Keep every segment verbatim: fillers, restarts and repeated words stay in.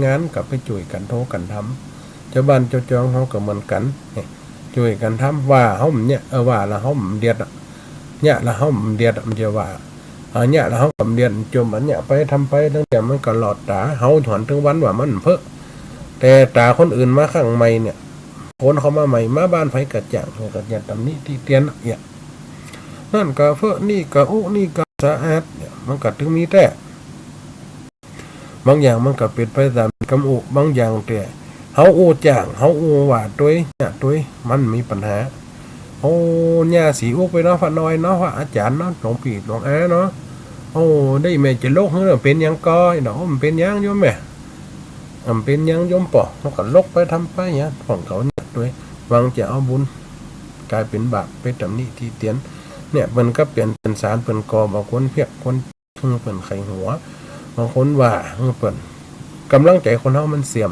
งานก็ไปจ้วยกั๋นโทกั๋นทำ จาวบ้านจาวจองเฮาก็เหมือนกั๋น เนี่ย จ้วยกั๋นทำ ว่าเฮาบ่เยียะ เออ ว่าแล้วเฮาบ่เดียดอะ เยียะแล้วเฮาบ่เดียดอะ มันจะว่า เออ เยียะแล้วเฮาก็บ่เดียด จ่มอันเยียะไปทำไป ตั้งแต่มันก็หลอดต๋าเฮา หอนเถิงวันว่ามันเพ้อ แต่ต๋าคนอื่นมาครั้งใหม่เนี่ย คนเข้ามาใหม่ มาบ้านใผก็จ้าง ก็จะตำหนิติเตียนอะ เนี่ย นั่นก็เพ้อ นี่ก็อุ นี่ก็สะอาด เนี่ย มันก็เถิงมีแต๊ บางอย่างมันก็เป๋นไปต๋ามกำอุ บางอย่างแต่เฮาอู้จ้าง เฮาอู้ว่าตวย เยียะตวย มันมีปัญหา โอ้ เยียะสีอุไปเนาะ พระน้อยเนาะ พระอาจ๋ารย์เนาะ หลวงพี่หลวงอาเนาะ โอ้ ได้แม่จะลกหื้อ เป๋นหยังก่อเนาะ โอ้ บ่เป๋นหยังโยมแม่ บ่เป๋นหยังโยมป้อ เฮาก็ลกไปทำไปเนี่ย ของเขาเยียะตวย หวังจะเอาบุญ ก๋ายเป๋นบาป ไปตำหนิติเตียน เนี่ย เปิ้นก็เป๋น เป๋นสาร เปิ้นก่อบ่าคนเพียกคน หื้อเปิ้นไข้หัว บางคนว่าหื้อเปิ้น ก๋ำลังใจ๋คนเฮามันเสื่อม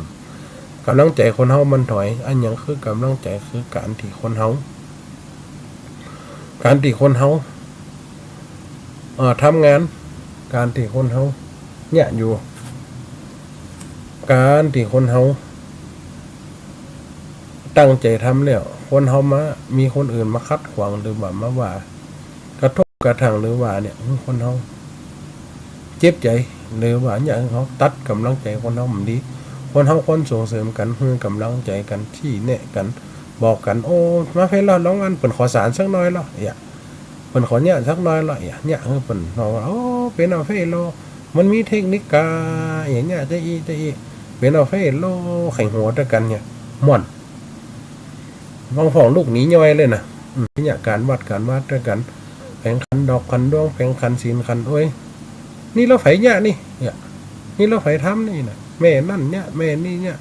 ก๋ำลังใจ๋คนเฮามันถอย อันหยังคือกำลังใจ๋ คือก๋านตี้คนเฮา ก๋านตี้คนเฮา เอ่อ ทำงาน ก๋านตี้คนเฮาเยียะอยู่ ก๋านตี้คนเฮาตั้งใจ๋ทำแล้ว คนเฮามา มีคนอื่นมาขัดขวาง หรือว่ามาว่า กระทบกระทั่ง หรือว่าเนี่ย หื้อคนเฮาเจ็บใจ๋ หรือว่าเนี่ย หื้อเฮาตัดก๋ำลังใจ๋คนเฮาบ่ดี คนเฮาควรส่งเสริมกั๋น หื้อก๋ำลังใจ๋กั๋น ชี้แนะกั๋น บอกกั๋น โอ้ มาเพ่นลอ ลองอันเปิ้นขอสารสักหน้อยลอ เยียะ เปิ้นขอเยียะสักหน้อยลอ เยียะ เยียะหื้อเปิ้น บอกว่า โอ้ เป๋นเอาเพ่นลอ มันมีเทคนิคก๋า เยียะ เยียะ จะอี้ จะอี้ เป๋นเอาเพ่นลอ ไข้หัวตวยกั๋นเนี่ย ม่วน บางพ่องลูกหนีย่อยเลยนะ อืม เยียะก๋านวัดก๋านวาตวยกั๋น แผงขันดอกขันดวง แผงขันศีลขัน โอ๊ย นี่ลอใผเยียะนี่ เยียะ นี่ลอใผทำนี่นะ แม่นั่นเยียะ แม่นี่เยียะ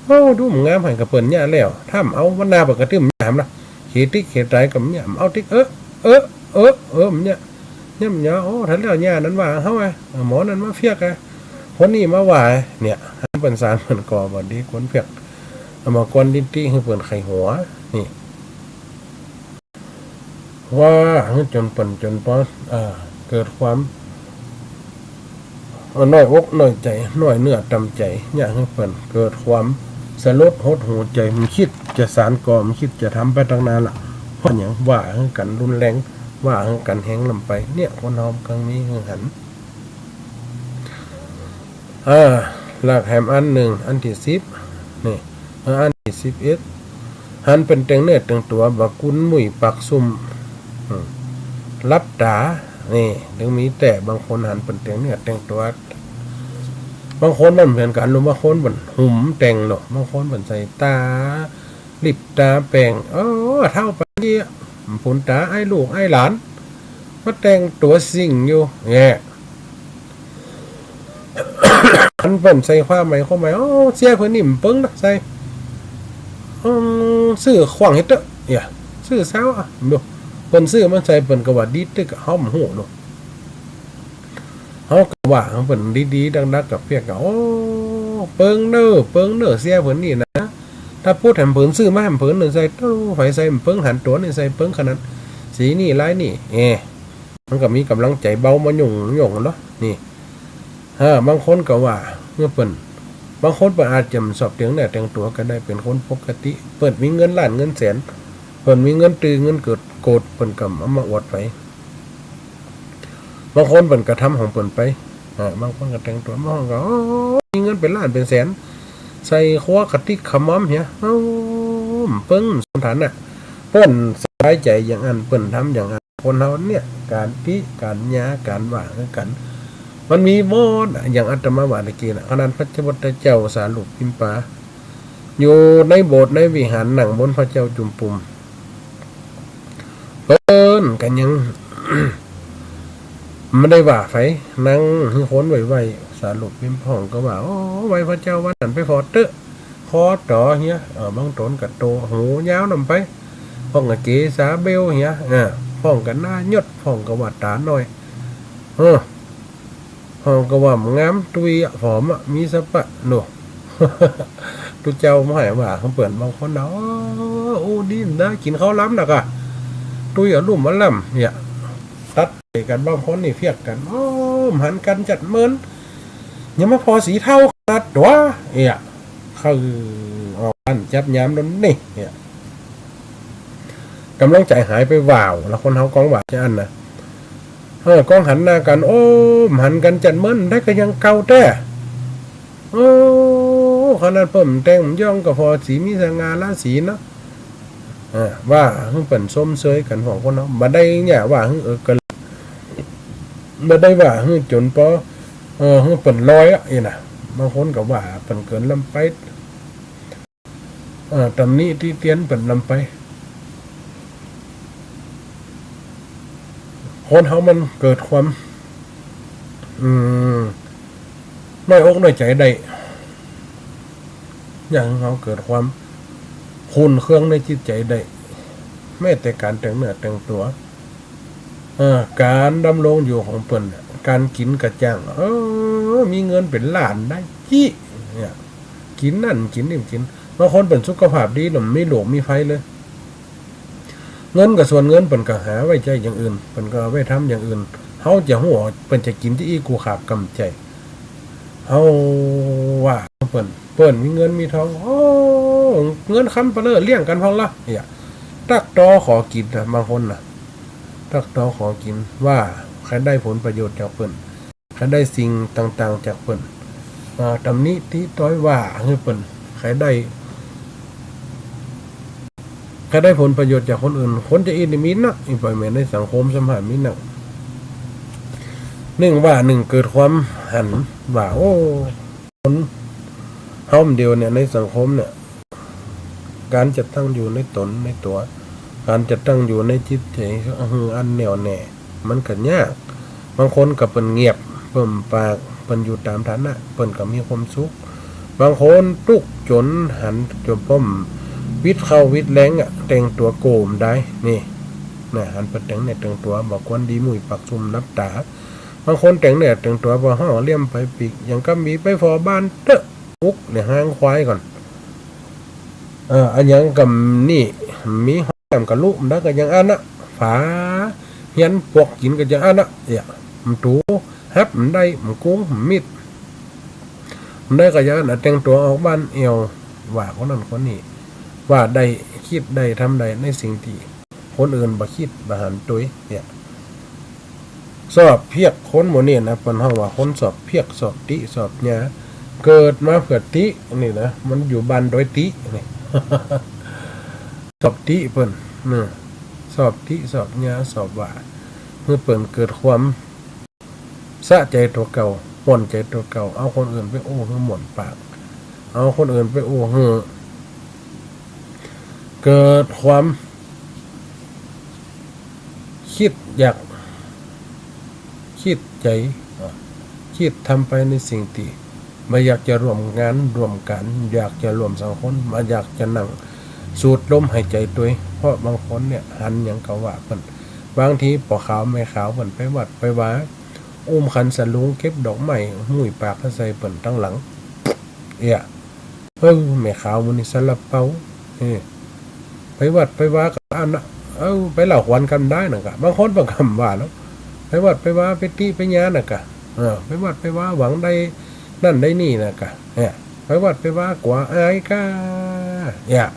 โอ้ ดูบ่งาม หันก่อเปิ้นเยียะแล้ว ถ้าบ่เอา วันหน้าเปิ้นก็ตึงเยียะหำนะ เขติ๊กเขต๋ายก็เยียะ บ่เอาติ๊ก เออ เออ เออ เออ เยียะ เยียะ เยียะ โอ้ ถ้าแล้วเยียะนั้นว่าเฮาอะ หมอนั้นมาเพียกอะ คนนี้มาว่า เนี่ย หันเปิ้นสารเปิ้นก่อบ่ดี คนเพียก เอามาก่อน ตี้หื้อเปิ้นไข้หัว นี่ ว่าหื้อจ๋นเปิ้นจ๋นปอ เอ่อ เกิดความ เอ่อ น้อยอกน้อยใจ๋ น้อยเนื้อต่ำใจ๋ เยียะหื้อเปิ้นเกิดความสลดหดหู่ใจ๋ บ่คิดจะสานก่อ บ่คิดจะทำไปตั้งนานละ เพราะหยัง ว่าหื้อกั๋นรุนแรง ว่าหื้อกั๋นแฮงล้ำไป เนี่ย คนเฮากั๋งมีหื้อหัน อ่า แล้วแถมอันนึ่ง อันตี้สิบ นี่ เออ อันตี้สิบเอ็ด หันเปิ้นเต็งเนื้อเต็งตั๋ว บ่กุนมุ้ยปากซุ่ม อืม หลับต๋า นี่ เถิงมีแต๊ บางคนหันเปิ้นเต็งเนื้อเต็งตั๋ว บางคนมันเหมือนกั๋น ลม บางคนเปิ้นหุ้มเต็งเนาะ บางคนเปิ้นใส่ต๋า ลิปต๋าแป้ง เออ เฒ่าปานนี้ ปุ้นต๋าอ้ายลูกอ้ายหลาน มาแต่งตั๋วสิ่งอยู่ แง่ หันเปิ้นใส่ผ้าใหม่ ข้อใหม่ โอ้ เสี้ยเปิ้นนี่บ่เปิ้งนะ ใส่ อืม ซื้อขว้างเฮ็ดเต๊อะ เยียะ ซื้อซาวอะ ดู เปิ้นซื้อมาใส่ เปิ้นก็ว่าดีตึกอะ เฮาบ่ฮู้เนาะ เฮาก็ว่าเปิ้นดีๆ ดักๆ ก็เปียกก็ โอ้ เปิ้งเน่อ เปิ้งเน่อ เสี้ยเปิ้นนี่นะ ถ้าพูดแหมเปิ้นซื้อมาแหมเปิ้นเน่อใส่ โอ้ ใผใส่บ่เปิ้ง หันตั๋วนี่ใส่เปิ้งขนาด สีนี่ลายนี่ เอ้ มันก็มีก๋ำลังใจ๋เบามาหยุ่งหยุ่งเนาะ นี่ เออ บางคนก็ว่า เมื่อเปิ้น บางคนเปิ้นอาจจะบ่ชอบเตียงเนื้อเตียงตั๋วก็ได้ เป๋นคนปกติ เปิ้นมีเงินล้านเงินแสน เปิ้นมีเงินตื้อเงินเกิดโกด เปิ้นก็เอามาอวดไป บางคนเปิ้นก็ทำของเปิ้นไป อ่า บางคนก็แต่งตั๋ว บางคนก็ โอ้ มีเงินเป๋นล้านเป๋นแสน ใส่ครัวกะติ๊กขะมอมเหีย โอ้ บ่เปิ้ง สมฐานะ เปิ้นสบายใจ๋อย่างอั้น เปิ้นทำอย่างอั้น คนเฮาเนี่ย ก๋านติ ก๋านยา ก๋านว่าหื้อกั๋น มันมีหมดอะ อย่างอาตมาว่าตะกี้น่ะ ขนาดพระพุทธเจ้าสารูปพิมพา อยู่ในโบสถ์ในวิหาร นั่งบนพระเจ้าจุมปุม เปิ้นก็ยัง บ่ได้ว่าใผ นั่งหื้อคนไหว้ๆ สารูปพิมพองก็ว่า โอ้ ไหว้พระเจ้าวัดนั้นไปผ่อเต๊อะ คอต๋อเหีย เออ บางต๋นก็โต หูยาวนำไป พ่องก็เกศาเบลเหีย เออ พ่องก็หน้ายด พ่องก็ว่าต๋าน้อย เออ พ่องก็ว่าบ่งาม ตุ้ยอะ ผอมอะ มีสะปะโน่ ตุ๊เจ้าบ่ใหื้อว่าของเปิ้น บางคนนะ โอ้ อู้ดีนะ กิ๋นข้าวลำนะกะ ตุ้ยอะลุ่มอะล่ำ เนี่ย ตัดกั๋น บางคนนี่เปียกกั๋น โอ้ บ่หันกั๋นจัดเมิน ยังมาผ่อสีเทา าตั๋ว เอี่ย คือออกอันจับยามโดนนี่ เอี่ย ก๋ำลังใจ๋หายไปว่าว แล้วคนเฮาก้องว่าจะอั้นนะ เออ ก้องหันหน้ากั๋น โอ้ หันกั๋นจัดเมินได้ก็ยังเก่าแต๊ โอ้ ขนาดเปิ้นแต่งย้อมก็ผ่อสีมีสง่าราศีเนาะ เออ ว่าหื้อเปิ้นส้มเซยกั๋นของคนเฮา บ่ได้เนี่ยว่าหื้อเอิกกระเลิก บ่ได้ว่าหื้อจ๋นปอ เออ หื้อเปิ้นลอยอะ เอี่ยนะ บางคนก็ว่าเปิ้นเกินล้ำไป เอ่อ ตำหนิติเตียนเปิ้นล้ำไป คนเฮามันเกิดความ อืม น้อยอกน้อยใจ๋ได้ อย่างเฮาเกิดความขุ่นเคืองในจิตใจ๋ได้ แม้แต่ก๋านแต่งเนื้อแต่งตั๋ว เอ่อ ก๋านดำรงอยู่ของเปิ้นเนี่ย ก๋านกิ๋นก็จ้าง เออ มีเงินเป๋นล้านได้จิ เนี่ย กิ๋นนั่นกิ๋นนี่กิ๋น บางคนเปิ้นสุขภาพดีเนาะ มีโรคมีภัยเลย เงินก็ส่วนเงิน เปิ้นก็หาไว้ใจ๊อย่างอื่น เปิ้นก็เอาไว้ทำอย่างอื่น เฮาจะฮู้ เปิ้นจะกิ๋นจะอี้กูขาบกำใจ๋ เฮาว่าเปิ้น เปิ้นมีเงินมีทอง โอ้ เงินคำเปล่อเลี้ยงกั๋นพ่องละ เนี่ย ตั๊กตอขอกิ๋นนะ บางคนนะ ตั๊กตอขอกิ๋น ว่าใค่ได้ผลประโยชน์จากเปิ้น ใค่ได้สิ่งต่างๆ จากเปิ้น อ่า ตำหนิติต้อยว่าหื้อเปิ้น ใค่ได้ ใค่ได้ผลประโยชน์จากคนอื่น คนจะอี้นี่มีนัก อีกฝ่ายแม้ในสังคมสำหรับมีนัก นึ่งว่านึ่งเกิดความหันว่า โอ้ คนเฮาเดียวเนี่ย ในสังคมเนี่ย ก๋านจะตั้งอยู่ในต๋นในตั๋ว ก๋านจะตั้งอยู่ในจิตใจ๋หื้ออันแน่วแน่ มันก็ยาก บางคนก็เปิ้นเงียบ เปิ้นปาก เปิ้นอยู่ต๋ามฐานะ เปิ้นก็มีความสุข บางคนตุ๊กจนหันจ๋นป้อม วิดเข้าวิดแรงอะ แต่งตั๋วโก๋บ่ได้ นี่ นะ หันเปิ้นแต่งเนื้อแต่งตั๋ว บ่ควรดี มุยปากซุ่มลับต๋า บางคนแต่งเนื้อแต่งตั๋ว บ่ฮ้องเลี้ยมไปปีก อย่างก็มีไปผ่อบ้านเต๊อะ อุกเนี่ยห้างควายก่อน เอ่อ อะหยังก็นี่ มีห้องน้ำก็ลุบ่ได้ก็ยังอั้นนะ ฝาเฮือนปวกกิ๋นก็ยังอั้นนะ เอี่ย มันตูฮับมันได้ มันกุ้งมันมิด มันได้ก็ยังอั้นนะ แต่งตั๋วออกบ้านแอ่ว ว่าคนนั้นคนนี้ ว่าได้ กึ๊ดได้ ทำได้ในสิ่งตี้คนอื่นบ่กึ๊ดบ่หันตวย เนี่ย สอบเพียกคนหมู่นี้นะ เปิ้นฮ้องว่าคนสอบเพียก สอบติ สอบยา เกิดมาเปื้อติ นี่นะ มันอยู่บ้านโดยติ นี่ สอบติเปิ้น เนาะ สอบติ สอบยา สอบว่า หื้อเปิ้นเกิดความสะใจ๋ตั๋วเก่า ม่วนใจ๋ตั๋วเก่า เอาคนอื่นไปโอ้หื้อม่วนปาก เอาคนอื่นไปโอ้หื้อเกิดความ กึ๊ดอยาก กึ๊ดใจ๋ อ่ะ กึ๊ดทำไปในสิ่งตี้บ่อยากจะร่วมงานร่วมก๋าน อยากจะร่วมสังคม บ่อยากจะนั่งสูดลมหายใจ๋ตวย เพราะบางคนเนี่ยหันหยังก็ว่าเปิ้น บางทีป้อขาวแม่ขาวเปิ้นไปวัดไปวา อุ้มขันสลุงเก็บดอกไม้ มุยปากใส่เปิ้นตังหลัง เอี่ย เออ แม่ขาวหมู่นี้ซาลาเปา เออ ไปวัดไปวาก็อั้นนะ เออ ไปเล่าขวัญกั๋นได้นั่นกะ บางคนเปิ้นก็บ่าแล้ว ไปวัดไปวาไปติไปยานั่นกะ เออ ไปวัดไปวาหวังได้นั่นได้นี่นั่นกะ เนี่ย ไปวัดไปวากั๋วอายก้า เนี่ย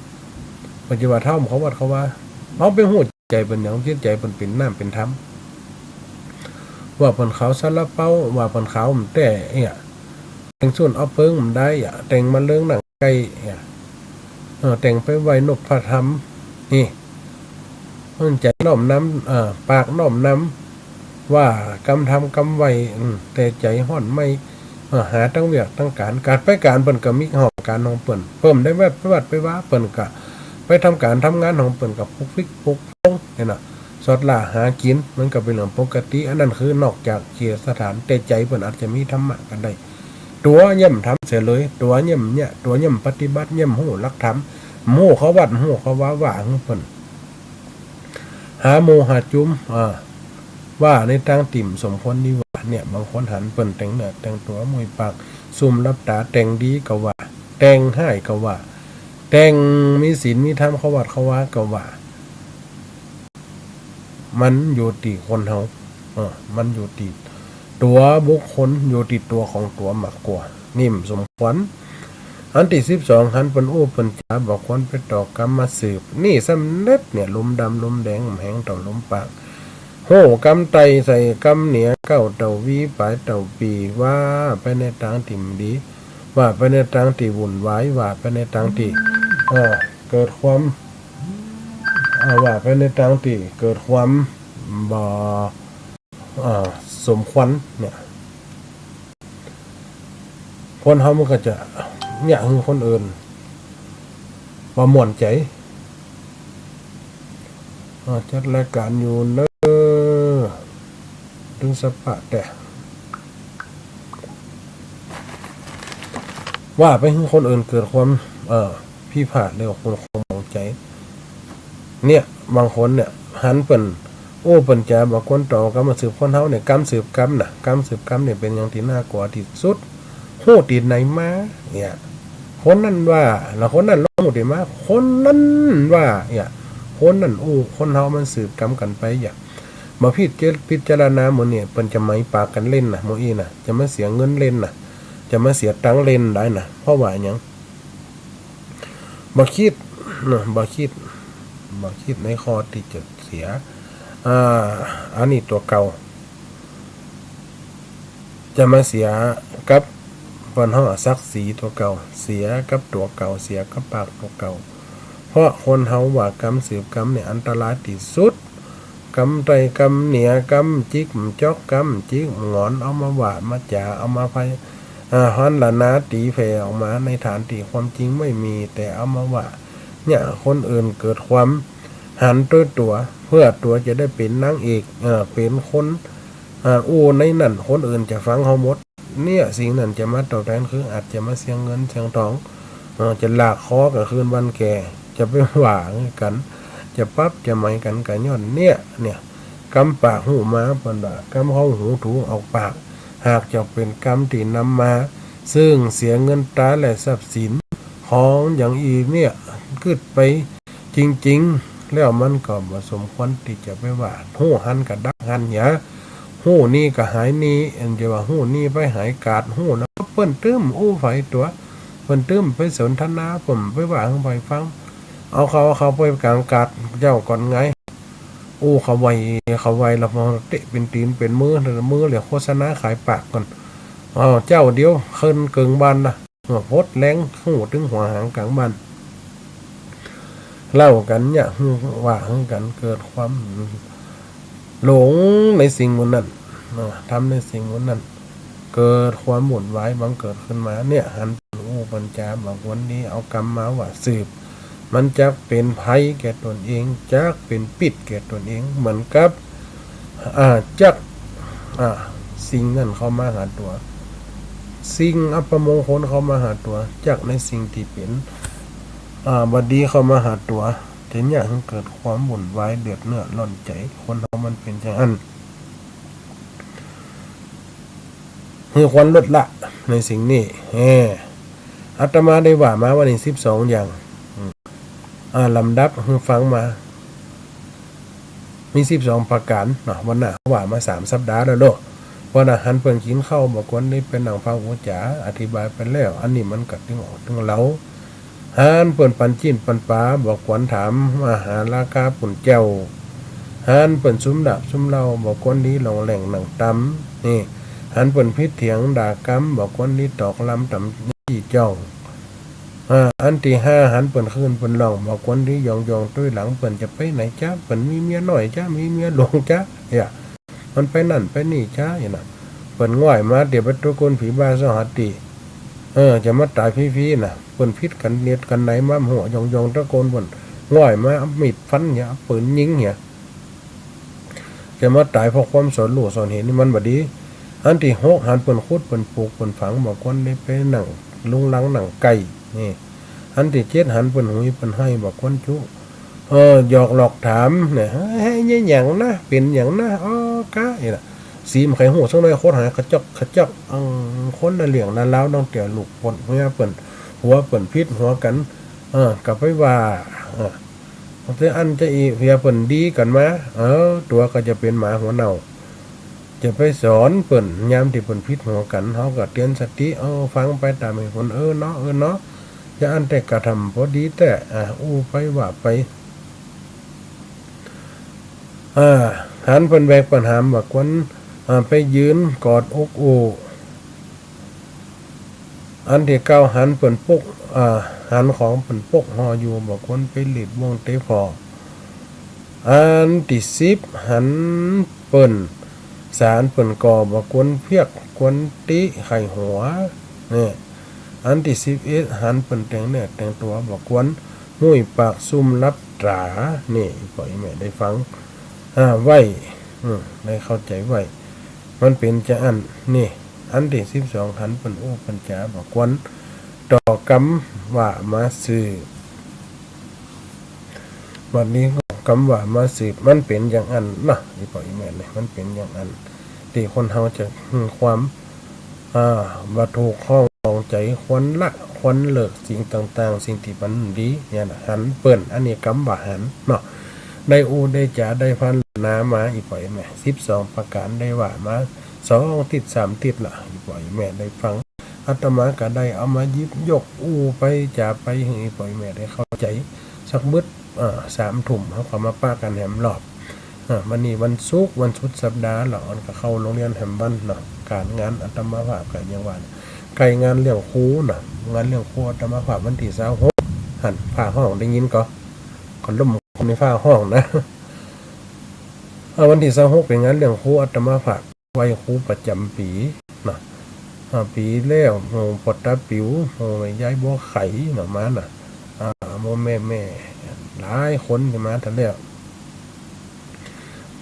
ปัจจุบันเฮาเข้าวัดเข้าวา เฮาไปฮู้ ใจ๋เปิ้นหยัง จิตใจ๋เปิ้นเป๋นน้ำเป๋นธรรม ว่าเปิ้นขาวซาลาเปา ว่าเปิ้นขาวบ่แต๊ เอี่ย แต่งส้นเอาเปิงบ่ได้ เอี่ย แต่งมาเลิงนั่งใก้ เอี่ย เออ แต่งไปไหว้นพธรรม นี่ เปิ้นใจ๋น้อมนำ เอ่อ ปากน้อมนำ ว่ากำธรรมกำไหว้ อืม แต่ใจ๋ฮ้อนไหม้ เอ่อ หาตังเวียกตังก๋าน ก๋านไปก๋านเปิ้นก็มีห้องก๋านของเปิ้น เปิ้นได้แวบไปวัดไปวา เปิ้นก็ไปทำก๋านทำงานของเปิ้น ก็ปลุกพลิกปลุกพลง หั้นน่ะ สอดล่าหากิ๋น มันก็เป๋นเรื่องปกติ อันนั้นคือนอกจากเขตสถาน แต่ใจ๋เปิ้นอาจจะมีธรรมะก็ได้ ตั๋วเยี่ยมธรรมเสียเลย ตั๋วเยี่ยมเนี่ย ตั๋วเยี่ยมปฏิบัติ เยี่ยมฮู้หลักธรรม ฮู้เข้าวัด ฮู้เข้าวา ว่าหื้อเปิ้น หาหมู่หาจุม อ่า ว่าในตางตี้บ่สมควรดีว่า เนี่ย บางคนหันเปิ้นแต่งเนื้อแต่งตั๋ว มุยปากซุ่มลับต๋า แต่งดีก็ว่า แต่งฮ้ายก็ว่า แต่งมีศีลมีธรรมเข้าวัดเข้าวาก็ว่า มันอยู่ตี้คนเฮา เออ มันอยู่ตี้ตั๋วบุคคล อยู่ตี้ตั๋วของตั๋วมากกว่า นี่บ่สมควร อันตี้สิบสอง หันเปิ้นอู้เปิ้นจ๋า บ่ควรไปต่อกำมาสืบ นี่สำเร็จเนี่ย ลุมดำลุมแดง แหงเต้าลุมปาก ฮู้กำใต้ใส่กำเหนือ เก๊าเต้าวี๋ ป๋ายเต้าปี๋ ว่าไปในตางตี้บ่ดี ว่าไปในตางตี้วุ่นวาย ว่าไปในตางตี้ เอ่อ เกิดความ เอ่อ ว่าไปในตางตี้เกิดความบ่ เอ่อ สมควรเนี่ย คนเฮามันก็จะเยียะหื้อคนอื่นบ่ม่วนใจ๋ เอ่อ จัดรายก๋านอยู่เน้อ ตึงสะปะแต๊ ว่าไปหื้อคนอื่นเกิดความ เอ่อ ผิดพลาด แล้วคนคงหมองใจ๋ เนี่ย บางคนเนี่ย หันเปิ้นอู้เปิ้นจ๋า บ่ควรต่อกำมาสืบ คนเฮาเนี่ย กำสืบกำน่ะ กำสืบกำเนี่ยเป๋นหยังตี้น่ากลัวตี้สุด ฮู้ตี้ไหนมา เนี่ย คนนั้นว่า แล้วคนนั้นลองฮู้ตี้มา คนนั้นว่า เนี่ย คนนั้นอู้ คนเฮามันสืบกำกั๋นไป เนี่ย บ่พิจ- พิจารณาหมู่เนี่ย เปิ้นจะไหม้ปากกั๋นเล่นน่ะ หมู่อี้น่ะ จะมาเสียเงินเล่นน่ะ จะมาเสียตังค์เล่นได้น่ะ เพราะว่าหยัง บ่กึ๊ดเนาะ บ่กึ๊ด บ่กึ๊ดในข้อตี้จะเสีย อ่า อันนี้ตั๋วเก่า จะมาเสียกับเปิ้นฮ้องศักดิ์ศรีตั๋วเก่า เสียกับตั๋วเก่า เสียกับปากตั๋วเก่า เพราะคนเฮาว่ากำสืบกำเนี่ยอันตรายตี้สุด กำใต้กำเหนือ กำจิกจอก กำจิกหงอน เอามาว่ามาจ๋า เอามาไพ อ่า ฮอนละนาตี๋แผ่ออกมาในตางตี้ความจริงบ่มี แต่เอามาว่าเยียะคนอื่นเกิดความหันโตยตั๋ว เปื้อตั๋วจะได้เป๋นนางเอก เอ่อ เป๋นคน อ่า อู้ในนั้น คนอื่นจะฟังเฮาหมด เนี่ย สิ่งนั้นจะมาตอบแตนคืออาจจะมาเสียเงินเสียตอง เอ่อ จะลากคอกั๋นคืนวันแก่ จะไปว่าหื้อกั๋น จะปรับจะไหม้กั๋นก็ย้อนเนี่ย เนี่ย กำปากฮู้มา เปิ้นว่ากำเข้าหูถูกออกปาก หากจะเป๋นกำตี้นำมาซึ่งเสียเงินตราและทรัพย์สิน ของอย่างอี้เนี่ย กึ๊ดไปจริงๆ แล้วมันก็บ่สมควรตี้จะไปว่า ฮู้หั้นก็ดับหั้นเหีย ฮู้นี่ก็หายนี่ อันจะว่าฮู้นี่ไปหายกาด ฮู้นะ เปิ้นตึ้มอู้ใผตั๋ว เปิ้นตึ้มไปสนทนา เปิ้นไปว่าหื้อใผฟัง เอาเข้า เอาเข้าไปก๋างกาดเจ้าก่อนไง อู้เข้าไว เข้าไว แล้วพอเตะเป๋นตี๋นเป๋นมือ มือเหลือโฆษณาขายปากก่อน เอาเจ้าเดียวขึ้นเกิ่งบ้านนะ หมดแฮง ฮู้ตึงหัวหางก๋างบ้าน เล่ากั๋นเยียะหื้อ ว่าหื้อกั๋น เกิดความหลงในสิ่งหมู่นั้น เนาะ ทำในสิ่งหมู่นั้น เกิดความวุ่นวายบังเกิดขึ้นมา เนี่ย หันเปิ้นอู้เปิ้นจ๋าบ่ควรดี เอากำมาว่าสืบ มันจักเป๋นภัยแก่ตนเอง จักเป๋นพิษแก่ตนเอง เหมือนกับ อ่า จัก อ่า สิ่งนั้นเข้ามาหาตั๋ว สิ่งอัปมงคลเข้ามาหาตั๋ว จักในสิ่งตี้เป๋น อ่า บ่ดีเข้ามาหาตั๋ว จะเยียะหื้อเกิดความวุ่นวาย เดือดเนื้อร้อนใจ๋ คนเฮามันเป๋นจั่งอั้น หื้อควรลดละในสิ่งนี้ เออ อาตมาได้ว่ามาวันนี้สิบสองอย่าง อืม อ่า ลำดับหื้อฟังมา มีสิบสองประก๋านเนาะ วันน่ะ ว่ามาสามสัปดาห์แล้วเนาะ วันน่ะ หันเปิ้นกิ๋นข้าวบ่ควรได้ไปนั่งฟังอุจจา อธิบายไปแล้ว อันนี้มันก็ตึงออกตึงเล่า หันเปิ้นปันจี๋นปันป๋าบ่ควรถามมาหาราคาปุ้นเจ้า หันเปิ้นสุมดาบสุมเหล้าบ่ควรดีล่องแหล่งนั่งตำ นี่ หันเปิ้นผิดเถียงด่ากำบ่ควรดีตอกลำต๋ำจี้จ้อง อ่า อันตี้ห้า หันเปิ้นขึ้นเปิ้นล่องบ่ควรดียองๆ ตวยหลังเปิ้นจะไปไหนจ๊ะ เปิ้นมีเมียน้อยจ๊ะ มีเมียหลวงจ๊ะ เนี่ย มันไปนั่นไปนี่จ๊ะ เนี่ยนะ เปิ้นง่อยมาเดี๋ยวไปตะโกนผีบ้าสหัตติ เออ จะมาต๋ายฟรีๆ น่ะ เปิ้นผิดกั๋นเหตุกั๋นไหนมาหัวยองๆ ตะโกนเปิ้น ง่อยมาเอามีดฟันเหีย เอาปืนยิงเหีย จะมาต๋ายเพราะความสอนฮู้สอนเห็นนี่มันบ่ดี อันตี้หก หันเปิ้นขุดเปิ้นปลูกเปิ้นฝังบ่ควรได้ไปนั่งลุงลังนั่งใก้ นี่ อันตี้เจ็ด หันเปิ้นหุยเปิ้นไห้บ่ควรจุ เออ หยอกหลอกถามเนี่ย เฮ้ย เฮ้ย เนี่ยหยังนะ เป๋นหยังนะ อ๋อ กะ นี่ล่ะ สีบ่ใค่ฮู้สักหน่อย โคตรหายขะจอกขะจอก อัง คนละเรื่องละราว ตั้งแต่ลูกเปิ้น เมียเปิ้น ผัวเปิ้นผิดหัวกั๋น เออ ก็ไปว่า เออ แต่อันจะอี้เมียเปิ้นดีกั๋นมา เออ ตั๋วก็จะเป๋นหมาหัวเน่า จะไปสอนเปิ้น ยามตี้เปิ้นผิดหัวกั๋น เฮาก็เตื๋อนสติ เออ ฟังไปต๋ามเหตุผล เออเนาะ เออเนาะ จาอั้นแต๊ก็ทำปอดีแต๊ อ่า อู้ไปว่าไป อ่า หันเปิ้นแบกปั๋ญหาบ่ควร อ่า ไปยืนกอดอกอู้ อันตี้เก้า หันเปิ้นปก อ่า หันของเปิ้นปกห่ออยู่ บ่ควรไปลีดบ่วงเตะผ่อ อันตี้สิบ หันเปิ้นสานเปิ้นก่อ บ่ควรเพียก ควรตี้ไขหัว เนี่ย อันตี้สิบเอ็ด หันเปิ้นแต่งเนื้อแต่งตั๋ว บ่ควรมุ้ยปากซุ่มหลับต๋า นี่ ป้อแม่ได้ฟัง อ่า ไว้ อืม ได้เข้าใจ๋ไว้ มันเป๋นจาอั้น นี่ อันตี้สิบสอง หันเปิ้นอู้เปิ้นจ๋า บ่ควรต่อกำว่ามาสืบ บัดนี้กำว่ามาสืบ มันเป๋นอย่างอั้นเนาะ อีป้ออีแม่เนี่ย มันเป๋นอย่างอั้น ตี้คนเฮาจะ อืม ความ อ่า บ่ถูกข้องหมองใจ๋ ควรละ ควรเลิกสิ่งต่างๆ สิ่งตี้มันบ่ดี เนี่ยนะ หันเปิ้น อันนี้กำว่าหันเนาะ ได้อู้ได้จ๋า ได้พรรณนามา อีป้ออีแม่ สิบสองประก๋าน ได้ว่ามาสองติ๊ดสามติ๊ดละ อีป้ออีแม่ได้ฟัง อาตมาก็ได้เอามาหยิบยกอู้ไปจ๋าไปหื้ออีป้ออีแม่ได้เข้าใจ๋สักบึด อ่า สามทุ่ม เฮาก็มาปะกั๋นแหมรอบ อ่า มื้อนี้วันศุกร์ วันสุดสัปดาห์ ละอ่อนก็เข้าโฮงเฮียนแหมวันเนาะ ก๋านงานอาตมาภาพก็อย่างว่า ใก้งานเลี้ยงครูเนาะ งานเลี้ยงครูอาตมาภาพวันตี้ซาวหก หั้น ฟ้าฮ้องได้ยินก่อ ก็ล้มในฟ้าฮ้องนะ อ่า วันตี้ซาวหกเป๋นงานเลี้ยงครูอาตมาภาพ ไหว้ครูประจ๋ำปี๋เนาะ อ่า ปี๋แล้ว หมู่ป้อต๋าปิ๋ว หมู่แม่ยายบัวไข่เนาะ มาเนาะ อ่า หมู่แม่ๆ หลายคนตี้มาตันแล้ว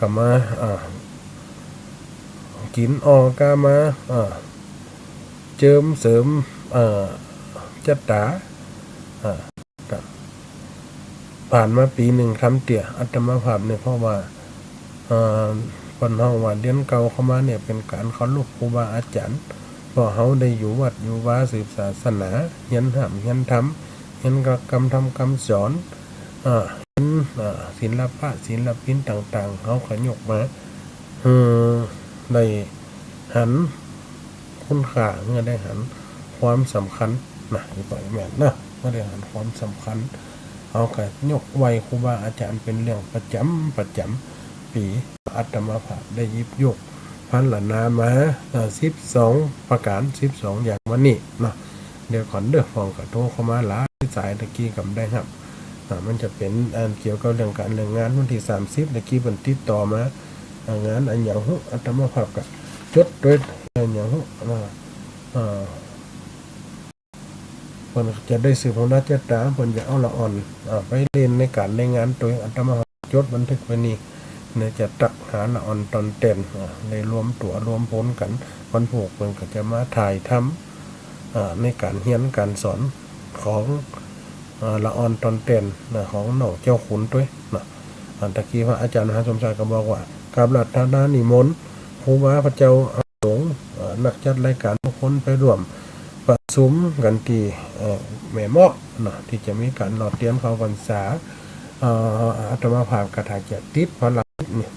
ก็มา อ่า กิ๋นอ่อก๋ามา อ่า เจิมเสริม อ่า จั๊ดต๋า อ่า ก็ผ่านมาปี๋นึ่งทำเตื้อ อาตมาภาพเนี่ย เพราะว่า เอ่อ เปิ้นฮ้องว่าเดือนเก่าเข้ามาเนี่ย เป๋นก๋านเคารพครูบาอาจ๋ารย์ เพราะเฮาได้อยู่วัดอยู่วาสืบศาสนา เฮียนห้ามเฮียนธรรม เฮียนหลักกำธรรมกำสอน อ่า เฮียน อ่า ศิลปะศิลปินต่างๆ เฮาก็ยกมา หื้อได้หัน คุณค่า หื้อได้หันความสำคัญนะ อีป้ออีแม่เนาะ หื้อได้หันความสำคัญ เฮาก็ยกไหว้ครูบาอาจ๋ารย์เป๋นเรื่องประจ๋ำประจ๋ำปี๋ อาตมาภาพได้หยิบยกพรรณนามา เอ่อ สิบสองประก๋าน สิบสองอย่างวันนี้เนาะ เดี๋ยวก่อนเด้อ พ่องก็โทรเข้ามาหลายสาย ตะกี้ก็บ่ได้ฮับ อ่า มันจะเป๋นอันเกี่ยวกับเรื่องก๋านเรื่องงาน วันตี้สามสิบ ตะกี้เปิ้นติดต่อมา อ่า งานอันหยังฮู้ อาตมาภาพก็จดตวย อันหยังฮู้ อ่า อ่า เปิ้นจะได้สืบฮู้นาจั๊ดต๋า เปิ้นจะเอาละอ่อน อ่า ไปเล่นในก๋านในงานตวย อาตมาภาพจดบันทึกไว้นี่ เนี่ยจะตักหาละอ่อนตอนแต้น อ่า ได้รวมตั๋วรวมผลกั๋น วันพูกเปิ้นก็จะมาถ่ายทำ อ่า ในก๋านเฮียนก๋านสอนของ อ่า ละอ่อนตอนแต้นนะ ของน้องเจ้าขุนตวยนะ อ่า ตะกี้พระอาจ๋ารย์มหาสมชายก็บอกว่า กราบอาราธนานิมนต์ครูบาพระเจ้าอาสงฆ์ อ่า นักจัดรายก๋านกู้คนไปร่วมประชุมกั๋นตี้ เอ่อ แม่เมาะนะ ตี้จะมีก๋านหล่อเตียนเข้าพรรษา เอ่อ อาตมาภาพก็ถ้าจะติดภารกิจนี่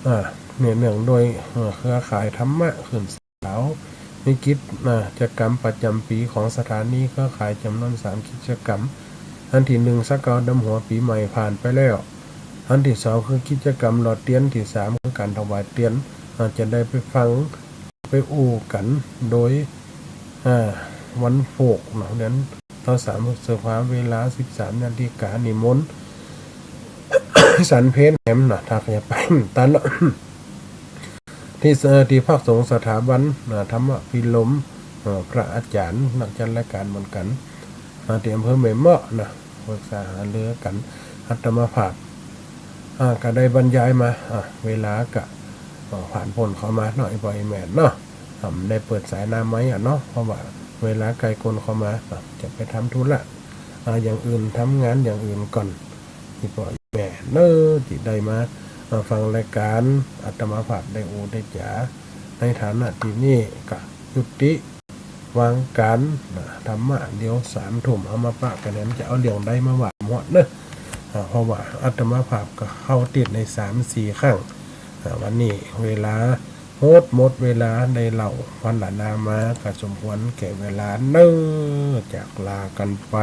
อ่า เนี่ย เนื่องโดย เอ่อ เครือข่ายธรรมะขึ้น สาว มีกิจ อ่า กิจกรรมประจ๋ำปี๋ของสถานีเครือข่ายจ๋ำนวนสามกิจกรรม อันตี้นึ่ง ซาวเก่าดำหัวปี๋ใหม่ผ่านไปแล้ว อันตี้สอง คือกิจกรรมหล่อเตียน ตี้สาม คือก๋านถวายเตียน อ่า จะได้ไปฟัง ไปอู้กั๋นโดย อ่า วันพูกเนาะ เดือน ซาวสาม พฤษภา เวลา สิบสามนาฬิกา นิมนต์ สันเพชรแหมเนาะ ถ้าใผไปตันเนาะ ตี้ เอ่อ ตี้พักสงฆ์สถาบัน อ่า ธรรมพิรมย์ เอ่อ พระอาจ๋ารย์นักจัดรายก๋านเหมือนกั๋น อ่า ตี้อำเภอแม่เมาะนะ ปรึกษาหารือกั๋น อาตมาภาพ อ่า ก็ได้บรรยายมา อ่า เวลาก็ อ่า ผ่านป๊นเข้ามาเนาะ อีป้ออีแม่เนาะ อ่า ได้เปิดสายหน้าไมค์อะเนาะ เพราะว่าเวลาใก้ก้นเข้ามา อ่า จะไปทำธุระ อ่า อย่างอื่น ทำงานอย่างอื่นก่อน อีป้ออีแม่เนาะ ตี้ได้มา อ่า ฟังรายก๋าน อาตมาภาพได้อู้ได้จ๋า ในฐานะตี้นี่ก็ยุติวางก๋านนะ ธรรมะ เดี๋ยวสามทุ่มเฮามาปะกั๋นแหม จะเอาเรื่องใดมาว่าหมดเนาะ อ่า เพราะว่าอาตมาภาพก็เข้าติดในสามสี่ครั้ง อ่า วันนี้เวลาหมด หมดเวลาได้เล่าพรรณนามา ก็สมควรแก่เวลาเนาะ จากลากั๋นไป